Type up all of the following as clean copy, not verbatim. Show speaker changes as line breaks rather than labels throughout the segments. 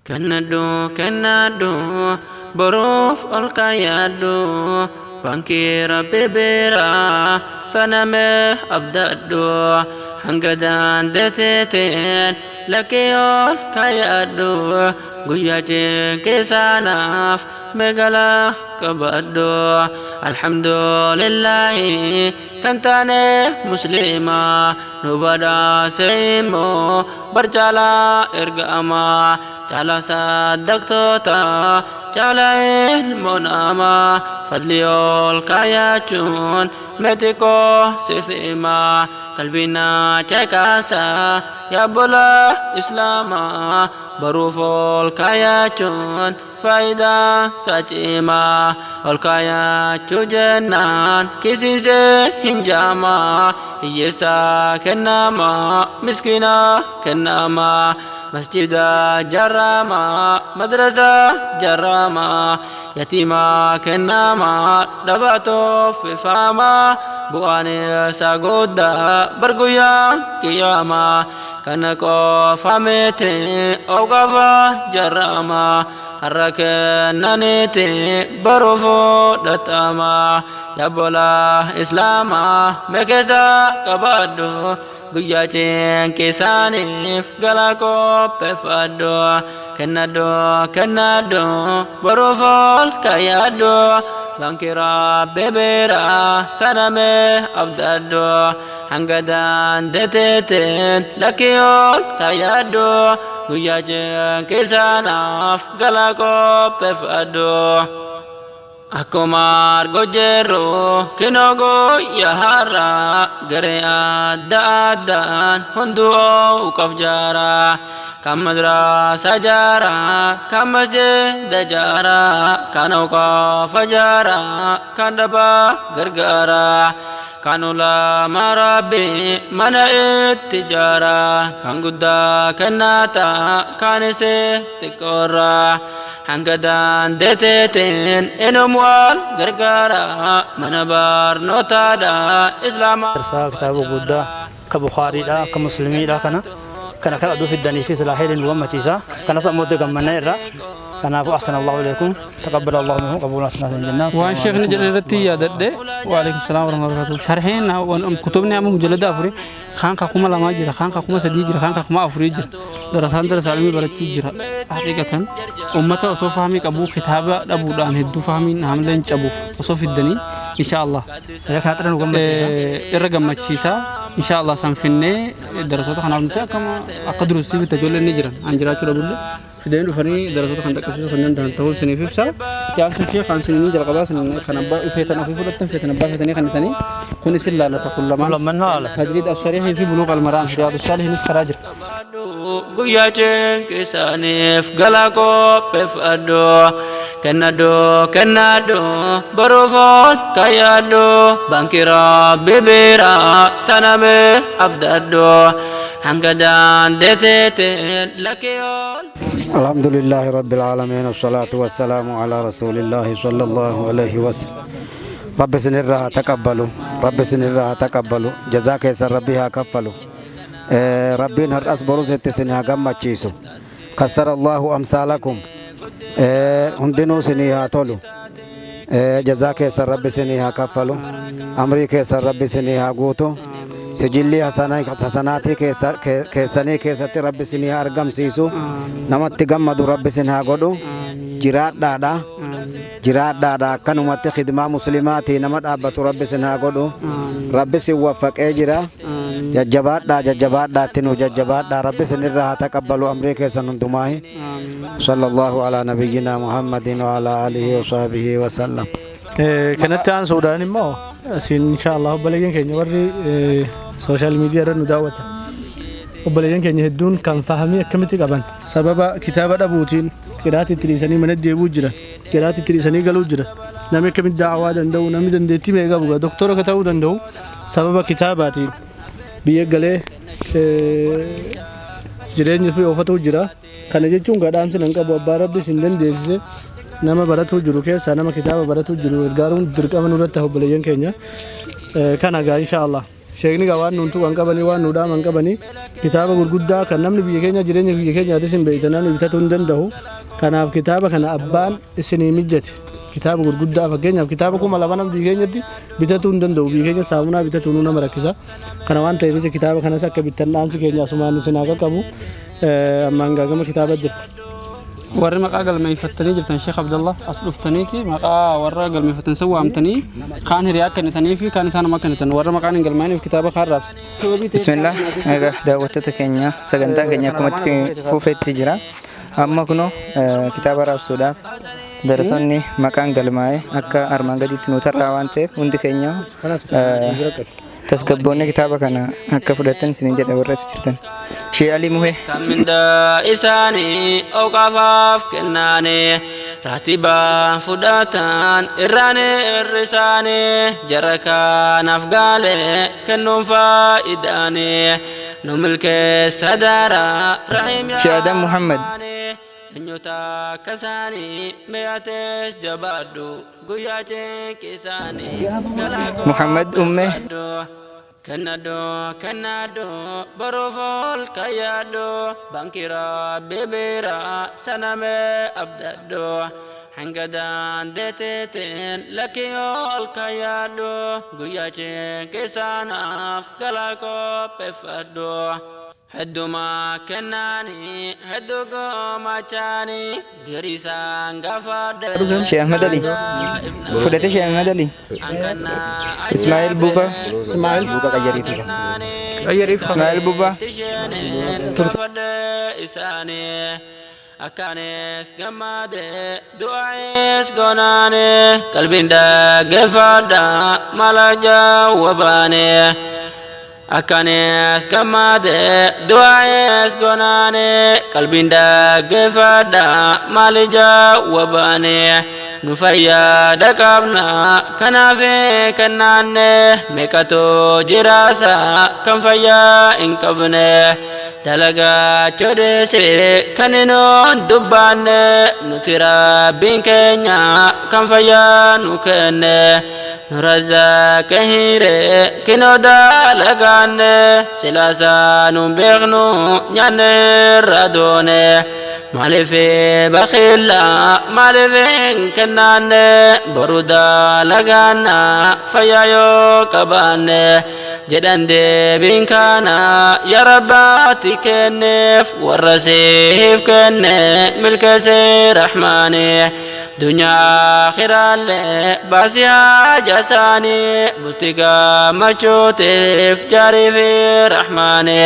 Kennadhu, kennadhu, boruuf ol kaayadhu, baankii Rabbi biraa sanamee abdadhu, hanga dandeettiin lakkii ol kaayadhu, guyyaa cinqii sanaaf meeqala qabadhu. Alhamdulillahi kan taane musliima nu badhaase immoo barcaalaa ergama, caalaa saddaqtoota, caalaa ilmoo namaa. Fadli ol kaayachuun meexiqqoo siif hima, qalbiina caqasa yaabbola islaamaa, baruuf ol kaayachuun faayidaa isaa cimaa. Ol kaayachuu jennaan kisiisee hin jaamaa, hiyyeessaa kennamaa, miskiina kennamaa, masjida jaarramaa, madrasaa jaarramaa, yatiimaa kennamaa, dhabaatoof ifamaa, bu'aan isaa guddaa barguyyaa qiyaamaa. Kana qofa miti, awqaafa jaarramaa, har'a kennaniiti baruuf fudhatama. Yaabbola islaamaa, mee keessa qabadhu, guyyaa cinqisaaniif galaa qopheeffadhu. Kennadhu, kennadhu, boruuf ol kaayadhu, baankii Rabbi biraa sanamee abdadhu, hanga dandeettiin lakkii ol kaayadhu, guyyaa cinqisanaaf galaa qopheeffadhu. Akkuma argu jirru kinoo guyyaa har'aa garee adda addaan hunduu qaf jaaraa, kan madrasa jaaraa, kan masjida jaaraa, kan awqaafa jaaraa, kan dhabaa gargaaraa, kan ulama Rabbi mana itti jaaraa, kan guddaa kennaata, kan isee xiqqoorraa, hanga dandeettiin inum wal gargaara, mana barnootaadha islaama.
Darsaa kitaaba guddaa akka Bukaariidha, akka Muslimiidha, kana aduu fiddanii fi silaa heelin nu gammachiisa. Kanas ammoo gammannaa irra. Kanaafuu أحسن الله إليكم، تقبل الله منكم قبول حسنات jennaan.
Waan sheekni jedhan irratti yaadadhe. وعليكم السلام ورحمة الله وبركاته. Sharheen kutubni amma mujallada afurii, kaan ka 2000 jira, kaan ka 3000 jira, kaan ka 4000 jira. Darasaan darasa ilmii barachuu jira. Haqiiqatan ummata osoo fahmii qabuu kitaaba dhabuudhaan hedduu fahmiin hamleen cabuuf osoo fiddanii insha Allah.
Kana xira nu gammachiisa.
Irra gammachiisa insha Allah. San finnee darasoota kanaaf nuti akkama akka durustii bitta ijoolleen ni jiran an jiraachuu dhabulle fidanii dhufanii darasoota kan dhaqqabsiisuu kan danda'an ta'uu isiniif ibsa. Itti ishee kan isinii jalqabaa isin kan abbaa feetan ofii fudhattan, feetan abbaa feetanii kan itanii kun isin laalata kun lamaan.
Lamman haala.
تجريد الصريح في بلوغ المرام, رياض الصالحين karaa jira.
Guyyaa cinqisaaniif galaa qopheeffadhu. Kennadhu, kennadhu, boruuf ol kaayadhu, baankii Rabbi biraa sanamee abdadhu, hanga dandeettiin lakkii ol.
الحمد لله رب العالمين، والصلاة والسلام على رسول الله صلى الله عليه وسلم. رب سنرها تقبلوا، رب سنرها تقبلوا، جزاك ربي كفلوا. ربين هر أصبروا ست سنها قمتشيسو، كثر الله أمثالكم. هندنو سنيها تولو. جزاك ربي سنيها كفلوا، أمري كيس ربي سنيها قوتو، sijilli hasanaatii keessanii keessatti Rabbi isinii haa argamsiisu. Namatti gammadu Rabbi isin haa godhu. Jiraadhaadha, jiraadhaadha. Akkanumatti khidmaa muslimaatii nama dhaabbatu Rabbi isin haa godhu. Rabbi isin waffaqee jira. Jajjabaadhaa, jajjabaadhaa, itti nu jajjabaadhaa. Rabbi isin irraa haa taqabbalu amrii keessan hundumaahi. صلى الله على نبينا محمد وعلى آله وصحبه وسلم.
Kanatti aansuudhaan immoo asiin insha Allah obboleeyyan keenya warri social media irra nu daawwatan, obboleeyyan keenya hedduun kan fahamii akkamitti qaban sababa kitaaba dhabuutiin qiraati itti dhiisanii mana deebi'uu jiran, qiraati itti dhiisanii galuu jiran. Namni akkamitti daawaa danda'u, namni dandeettii meeqa qabu, doktora akka ta'uu danda'u, sababa kitaabaatiin biyya galee jireenya fi oofatu jira. Kana jechuun gadhaamsi nan qabu, abbaa Rabbi isin dandeessise, nama baratuu jiru keessaa nama kitaaba baratuu jiru gargaaruun dirqama nurratti, obboleeyyan keenya. Kana gaa insha Allah. Sheekni gaa waan nuun tuqan qabanii, waan nu dhaaman qabanii, kitaaba gurguddaa kan namni biyya keenya, jireenya biyya keenyaatis hin beektan, namni bitatuu hin danda'u. Kanaaf kitaaba kana abbaan isinii mijjate, kitaaba gurguddaa, fakkeenyaaf kitaaba 2000 namni biyya keenyatti bitatuu hin danda'u. Biyya keenya saamunaa bitatu nu nama rakkisa. Kana waan ta'eef kitaaba kanas akka bittan dhaamsi keenya asumaan isin haa qaqqabu. Ammaan gaagama kitaaba jira.
Warri maqaa galmeeffattanii jirtan, Sheekh Abdallah, as dhuftaniiti maqaa warra galmeeffatan san waamtanii, kaan hiriyaa kennitanii fi kaan isaan nama kennitan, warra maqaan hin galmaa'iniif kitaaba kaan raabsa.
Bismillah, egaa daawwattoota keenya, sagantaan keenya akkuma itti fufetti jira. Amma kunoo kitaaba raabsuudhaaf darasoonni maqaan galmaa'e akka armaan gadiitti nu tarraa waan ta'eef, hundi keenya tasgabboonni kitaaba kana akka fudhatan isinin jedha warra as jirtan. Shee Alii Muhee.
Kan mindaa isaanii oqafaaf kennaanii, raatibaa fudhatan irraan irrisaanii, jara kanaaf gaale kennuun faayidaanii nu milkeessa daara rahim.
Shee Adam Muhammad.
Eenyuta akka isaanii mi'atees jabaadhu guyyaa cinqisaanii.
Muhammad Ummee.
Kennadhu, kennadhu, boruuf ol kayyadhu, baankii Rabbi bira sanamee abdadhu, hanga daandeetiin lakkii ol kayyadhu, guyyaa cinqisaanaaf galaa qopheeffadhu. Heddumaa kennaanii, hedduu goomachaanii, giriisaan gaafadhe.
Shee Ahmad Ali. Fudhate Shee Ahmad Ali. Ismaa'il Buba.
Ismaa'il.
Qayyariif.
Ismaa'il Buba.
Gaafadhe isaanii akkaanis gammade, du'aayis goonaane, qalbiin dhaggeeffadha mala jawwabaane. Akkaanis gammade, du'aayis goonaane, qalbiin dhaggeeffadha maali jawwabaane. Nu fayyaada qabna, kanaaf kennaanne, meeqatu jiraasa kan fayyaa hin qabne? Dalagaa chodheese kan inoon dubbaanne, nuti Rabbiin keenya kan fayyaa nu kenne, nu razzaaqe hiire kinoo dalagaanne, silaasaa nun beeknu nyaanne irra doone. Maaliif bakhila, maaliif hin kennaanne? Boru dalagaanna fayyaa yoo qabaanne jedhan. Deebiin kana yaa Rabbaati kenneef, warra siif kenne milkeesse Rahmaani, dunyaa akhiraallee baasii haja isaanii, bultii gammachuutiif jaarii fi Rahmaani.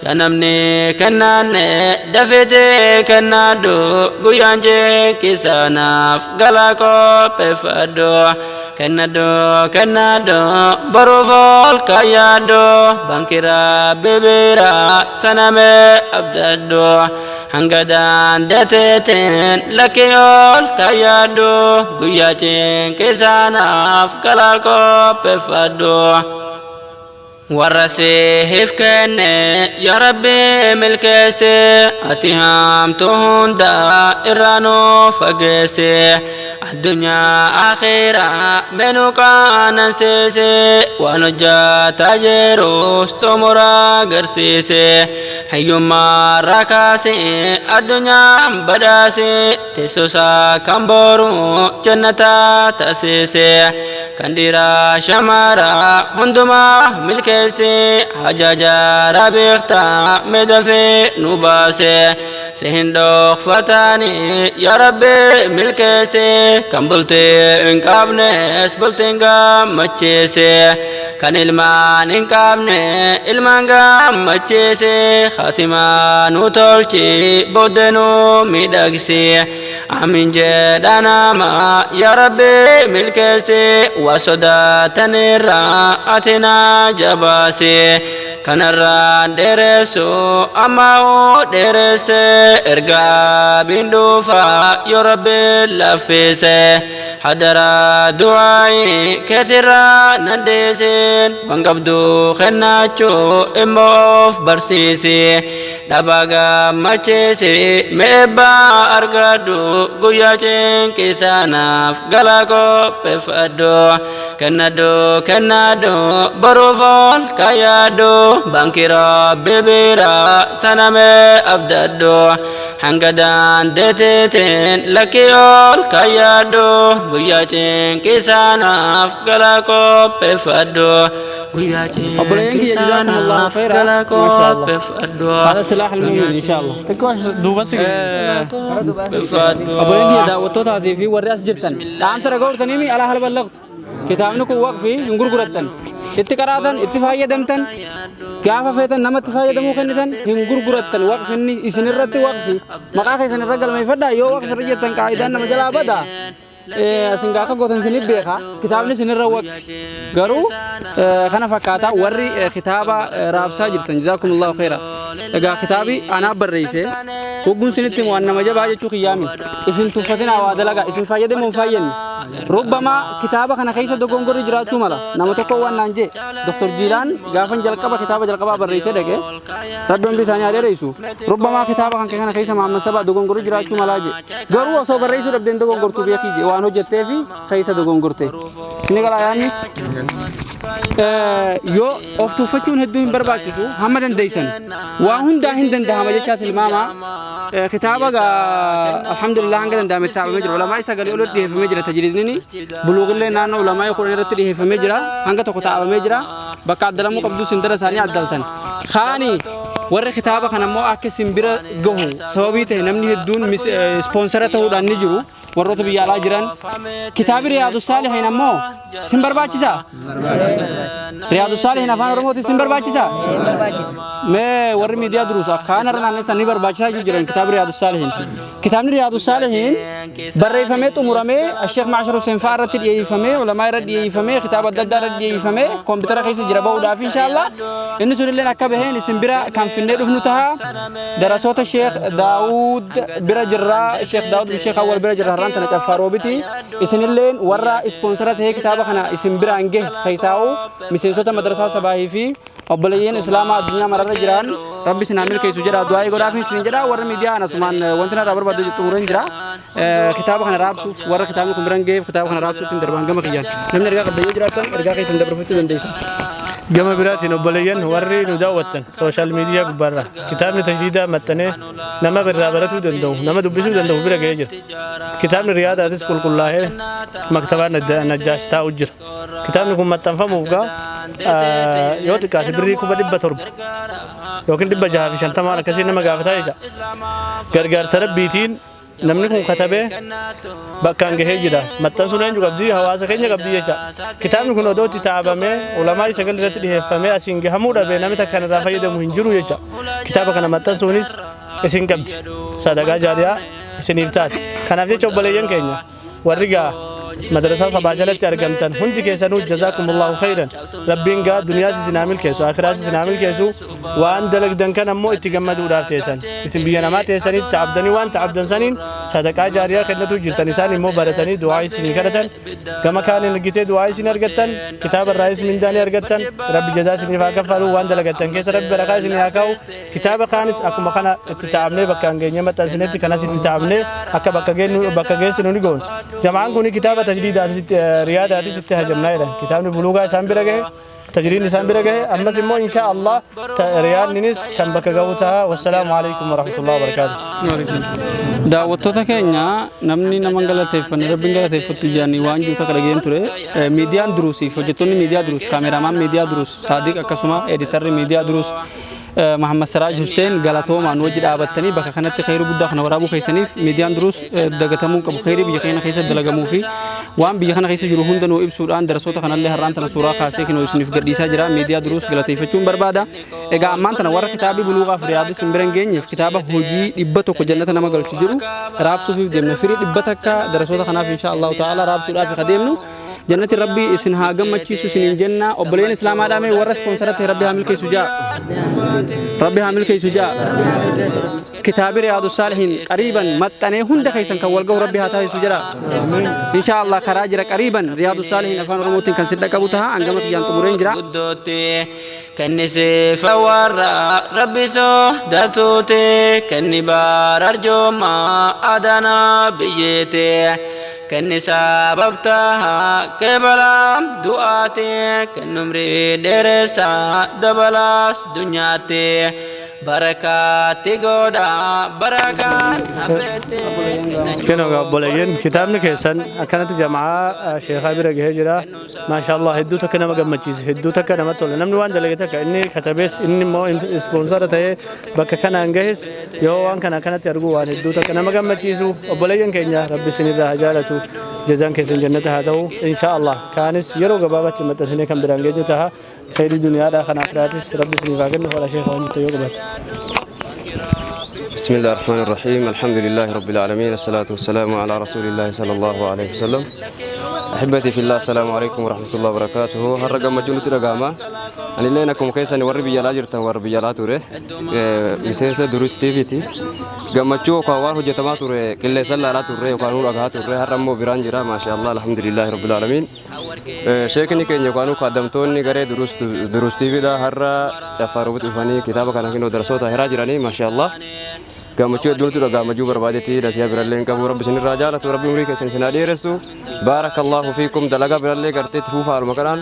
Yaa namni kennaanne, dafeetee kennaadhu, guyyaan cinqisaanaaf galaa qopheeffadhu. Kennadhu, kennadhu, boruuf ol kayyadhu, baankii Rabbi bira sanamee abdadhu, hanga daandeetiin lakkii ol kayyadhu, guyyaa cinqisaanaaf galaa qopheeffadhu. Warra siif kenne yaa Rabbi milkeesse, ati hamtuu hunda irraa nu fageesse, addunyaa akhiraa menu qaanansiise, waan hojjataa jirus xumura agarsiise, hiyyummaa irraa kaase, addunyaan badhaase, teessoosaa kan boru jannata taasise, kan dhiiraa shamaraa hundumaa milkeesse, haja jaara beektaa medafee nu baase, sihin dhokfatanii yaa Rabbi milkeesse, kan bultee hin qabnes bulteen gammachiise, kan ilmaan hin qabne ilmaan gammachiise, khatimaa nu tolchi, booddee nu miidhagsi. Amiin jedha nama, yaa Rabbi milkeesse, waa sodaatanirraa ati na jabaase, kanarraan dheeressu amma hoo dheeresse, ergaa biin dhufa yoo Rabbi laffise, hadara du'aayi keetirraa nan deesin, waan qabdu kennachuu immoo of barsiisi. Dhabaa gammachiisi meebbaa argadhu guyyaa cinqisaanaaf gala qopheeffadhu kennadhu kennadhu boruuf ol kaayadhu baankii rabbi bira sanamee abdadhu hanga dandeettiin lakkii ol kaayadhu guyyaa cinqisaanaaf gala qopheeffadhu guyyaa
Obboleeyyan kiyya jazakumullahu
cinqisaanaaf
khayra.
gala
Masha Allah.
qopheeffadhu
هذا سلاح المؤمن إن شاء الله.
Duuba si
Obboleeyyan kiyya daawwattootatii fi warri as jirtan dhaamsa dhaga'uurtanii alaa hal ballaqtu. Kitaabni kun waqfii hin gurgurattan. Itti qaraatan, itti fayyadamtan, gaafa feetan namatti fayyadamuu kennitan hin gurgurattan. Waqfinni isin irratti waqfi maqaa keessan irra galmeeffadhaa. Yoo waqfi irra jettan qaayidaan nama jalaa badaa. Isin gaafa gootan isinif beeka, kitaabni isinirra waqfi. Garuu kana fakkaata. Warri kitaaba raabsaa jirtan, jazaakumullahu khaira. Egaa kitaabi anaa barreesse hogguun isinitti waan nama jabaa jechuu kiyyaami. Isin tuffatinaa, waa dalagaa isin fayyadamu hin fayyadne. Rubbamaa kitaaba kana keessa dogongorri jiraachuu mala. Nama tokko waan naan jee, Dr. Jiilaan gaafan jalqaba kitaaba jalqabaa barreessee dhaqe, rabbi hundi isaanii haa dheeressu, rubbamaa kitaaba kan kana keessa Mahammad Sabaa dogongorri jiraachuu malaa jee. Garuu osoo barreessuu dhabdeen dogongortuu beekii jee, waan hojjettee fi keessa dogongorte. Isin galaa yaanni yoo of tuffachuun hedduu hin barbaachisu, hamma dandeessan waa hundaa hin dandahama jechaa tilmaama. Kitaaba gaa alhamdulillah hanga danda'ame taa'amee jira. Ulamaa sagalee olitti dhiyeeffamee jira. Tajriidni buluuqillee naannoo ulamaa 10 irratti dhiyeeffamee jira. Hanga tokko taa'amee jira. Bakka addalamuu qabdu sindara isaanii addaltan. Kaani warri kitaaba kana immoo akka isin bira gahu sababii ta'e, namni hedduun ispoonsara ta'uudhaan ni jiru, warroota biyya alaa jiran. Kitaabi Riyaadu Saalihiin ammoo sin barbaachisaa? Riyaadu Saalihiin afaan Oromootiin sin barbaachisaa? Mee warri miidiyaa duruus akkaan irra naannessan ni barbaachisaa jiran kitaabi Riyaadu Saalihiin. Kitaabni Riyaadu Saalihiin barreeffamee xumuramee, Sheekh Maashar Hussein fa'aa irratti dhiyeeffamee, ulamaa irratti dhiyeeffamee, kitaaba adda addaa irratti dhiyeeffamee, koompitara keessa jira bahuudhaaf. Inshaallah inni sunillee akka baheen isin bira kan finnee dhufnu taha. Darasoota Sheekh Daawud bira jirra, Sheekh Daawud bin Sheekh Awwal bira jirra. Har'aan tana caffaa roobiti. Isinilleen warra ispoonsara tahee kitaaba kana isin biraan gahe keessaa'u miseensota madrasaa Sabaahii fi obboleeyyan islaamaa addunyaa mararra jiran, rabbi isin haa milkeessu jedha, du'aa godhaaf isin jedha. Warra miidiyaa anasumaan wanti narraa barbaadu xumureen jira. Kitaaba kana raabsuuf, warra kitaabni kun biran gaheef kitaaba kana raabsuuf hin darbaan. Gama kiyyaan namni ergaa qabda yoo jiraattan, ergaa keessan dabarfachuu dandeessan.
Gama biraatiin obboleeyyan warri nu daawwattan social media gubbaarra, kitaabni tajdiidaa maxxanee nama birraa baratuu danda'u, nama dubbisuu danda'u bira ga'ee jira. Kitaabni riyaadaatis qulqullaa'ee maktabaa Najjaash taa'u jira. Kitaabni kun maxxanfamuuf gaa yoo xiqqaate birrii 700,000 yookiin 650 akkasii nama gaafataa jecha. Gargaarsa rabbiitiin namni kun katabee bakkaan gahee jira. Maxxansuun eenyu qabdi? Hawaasa keenya qabdi jecha. Kitaabni kun odoo itti taa'abamee ulamaa sagal irratti dhiyeeffamee asiin gahamuu dhabe, namni takka kanarraa fayyadamu hin jiru jecha. Kitaaba kana maxxansuunis isin qabdi. Sadaqaa jaariyaa isiniif taate. Kanaaf jecha obboleeyyan keenya warri gaa madrasaa Sabaa jalatti argamtan hundi keessanuu jazaakumullahu khayran. Rabbiin gaa duniyaas isin haa milkeessu, akiraas isin haa milkeessu. Waan dalagdan kan ammoo itti gammaduudhaaf teessan. Isin biyya namaa teessanitti ta'abdanii, waan ta'abdan saniin sadaqaa jaariyaa kennatu jirtan. Isaan immoo baratanii du'aa isinii kadhatan. Gama kaaniin argitee du'aa isin argattan, kitaaba irraayis mindaanii argattan. Rabbi jazaa isiniif haa kaffalu. Waan dalagattan keessa rabbi barakaa isinii haa kaa'u. Kitaaba kaanis akkuma kana itti ta'amnee bakka hin geenye maxxansinetti, kanas itti ta'amnee akka bakka geenyu bakka geessinu ni goona. Jamaan kun kitaaba tajdiidaatis itti riyaadaatis itti hajamnaa jedhan. Kitaabni buluugaa isaan bira gahe, tajriin isaan bira gahe, ammas immoo insha Allah riyaadninis kan bakka ga'u ta'a. Wassalaamu alaikum warahmatullahi wabarakaatuh.
Daawwattoota keenya, namni nama hin galateeffanne rabbiin galateeffattu jedhanii waan jiru takka dhageen ture. Miidiyaan duruusiif hojjettoonni miidiyaa duruus, kaameramaan miidiyaa duruus Saadiq, akkasuma editarri miidiyaa duruus Mahammad Siraaj Hussein, galatoomaan wajji dhaabattanii bakka kanatti kheyrii guddaa kana waraabuu keessaniif. Miidiyaan duruus dagatamuu qabu. Kheyrii biyya keenya keessa dalagamuu fi waan biyya kana keessa jiru hunda nuu ibsuudhaan, darasoota kanallee har'aan tana suuraa kaasee kinoo isiniif gadhiisaa jira. Miidiyaa duruus galateeffachuun barbaada. Egaa ammaan tana warra kitaabii buluuqaaf riyaadus hin bira hin geenyeef kitaaba hojii 100 jannata nama galchu jiru raabsuuf deemna. Firii 100 darasoota kanaaf insha Allahu ta'ala raabsuudhaaf ka deemnu. Jannati rabbi isin haa gammachiisu isiniin jenna. Obboleen islaamaa dhaame, warra ispoonsara ta'e rabbi haa milkeessu jaa, rabbi haa milkeessu jaa. Kitaabi Riyaadu Saalihiin qariiban maxxanee hunda keessan kan wal gahu Rabbi haa taasisu jedha. Insha Allah karaa jira, qariiban Riyaadu Saalihiin Afaan Oromootiin kan sin dhaqqabu taha. Hangama kiyyaan xumureen jira.
Guddootti kennisiifa warra Rabbi sodaatuuti, kenni baar arjoomaa adana biyyeeti, kenni sababtaa kebalaa du'aati, kenni umrii dheeressaa dabalaas dunyaatti barakaatti godha barakaan hafeetti.
Kenoo egaa obboleeyyan, kitaabni keessan akkanatti jamaa sheekaa bira gahee jira. Maasha Allah, hedduu takka nama gammachiisa, hedduu takka namatti tola. Namni waan dalage takka inni katabees, inni immoo sponsor ta'ee bakka kanaan gahes, yoo waan kana akkanatti argu waan hedduu takka nama gammachiisu. Obboleeyyan keenya, Rabbi isinirraa haa jaalatu. Jazaan keessan jannata haa ta'u. Insha Allah kaanis yeroo gabaabaatti maxxansinee kan biraan geenyu taha. Khayrii duniyaadhaa kan akiraatis Rabbi isiniif haa kennu. Hola sheekaa, waan jettu yoo qabaate.
بسم الله الرحمن الرحيم، الحمد لله رب العالمين، الصلاة والسلام على رسول الله صلى الله عليه وسلم. أحبتي في الله، السلام عليكم ورحمة الله وبركاته. Har'a gammachuun nutti dhaga'ama. Ani illee akkuma keessan warri biyya alaa jirtan, warri biyya alaa ture, miseensa Duruus TVti. Gammachuu yookaan waan hojjetamaa ture qilleensa laalaa turre yookaan nu dhagahaa turre, har'a immoo biraan jira. Maasha Allah, alhamdulillahi rabbil alamin. Sheekni keenya yookaan kaadamtoonni garee Duruus TVdha har'a Caffaa Roobitti dhufanii kitaaba kana kennuu darasoota hiraa jiranii. Maasha Allah. Gammachuu hedduutu gammachuu barbaadetti dasiyaa birallee hin qabu. Rabbi isinirraa jaalatu, Rabbi umurii keessan isin haa dheeressu. Baarakallahu fiikum. Dalagaa birallee gartee itti fuufaa. Haaluma kanaan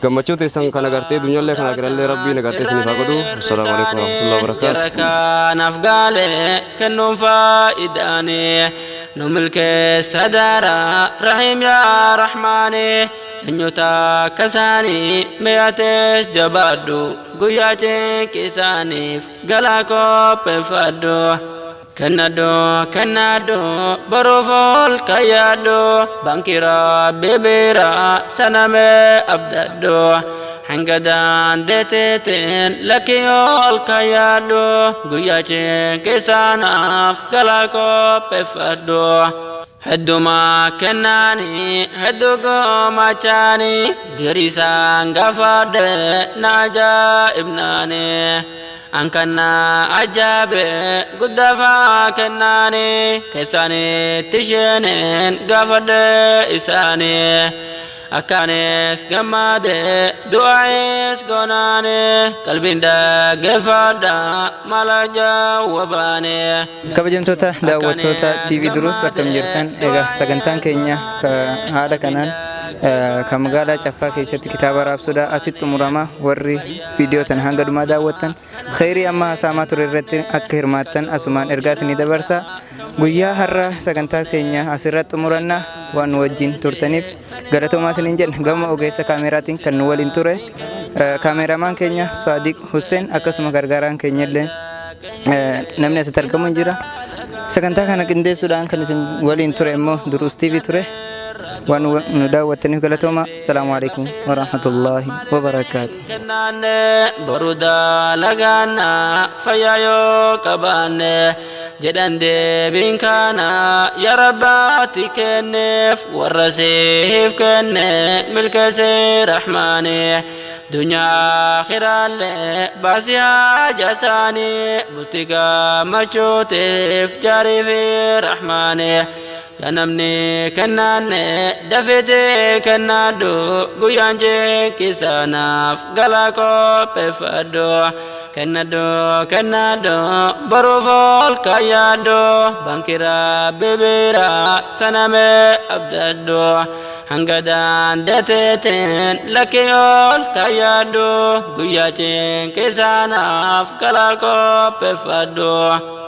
gammachuu teessan kana gartee dunyallee kana akirallee Rabbiin gartee isiniif haa godhu. Assalaamu alaikum warahmatullahi wabarakaatu.
Jara kanaaf gaale kennuun faayidaani nu milkeessa daara rahiim yaa rahmaani. Eenyuta akka isaanii mi'atees jabaadhu, guyyaa cinqisaaniif galaa qopheeffadhu. Kennadhu, kennadhu, boruuf ol kayyadhu, baankii Rabbi bira sanamee abdadhu. Hanga daandeetiin lakkii ol kayyadhu, guyyaa cinqisaanaaf galaa qopheeffadhu. Heddumaa kennaanii hedduu goomachaanii giriisaan gaafadhe na ajaa'ibnaanii. Ankanna ajaabe guddafaa kennaanii keessanitti isheeneen gaafadhe isaanii. Akkaanis gammade du'aayis goonaanii qalbiin dhaggeeffadha mala jawwabaanii.
Kabajamtoota daawwattoota TV Duruus, akkam jirtan? Egaa sagantaan keenya haala kanaan kan magaalaa Caffaa keessatti kitaaba raabsuudha asitti xumurama. Warri viidiyoo tana hanga dhumaa daawwattan khayrii amma haasa'amaa ture irratti akka hirmaattan asumaan ergaa isinii dabarsa. Guyyaa har'a sagantaa keenya asirratti xumuranna. Waan nu wajjin turtaniif galatoomaa isiniin jenna. Gama ogeessa kaameraatiin kan nu waliin ture kaameramaan keenya Saadiq Hussein, akkasuma gargaaraan keenya illee namni asitti argamu hin jira. Sagantaa kana qindeessuudhaan kan isin waliin ture immoo Duruus TV ture. Waan nu daawwattaniif galatooma. Assalaamu alaikum warahmatullaahi wabarakaatu.
Kennaanne boru dalagaanna fayyaa yoo qabaanne jedhan deebiin kana yaa Rabbaati kenneef warra siif kenne milkeessee rahmaani, dunyaa akhiraallee baasii haja isaanii, bultii gammachuutiif jaarii fi rahmaani. Yaa namni kennaanne dafeetee kennaadhu, guyyaan cinqisanaaf galaa qopheeffadhu. Kennadhu, kennadhu, boruuf ol kayyadhu, baankii Rabbi bira sanamee abdadhu. Hanga daandeetiin lakkii ol kayyadhu, guyyaa cinqisanaaf galaa qopheeffadhu.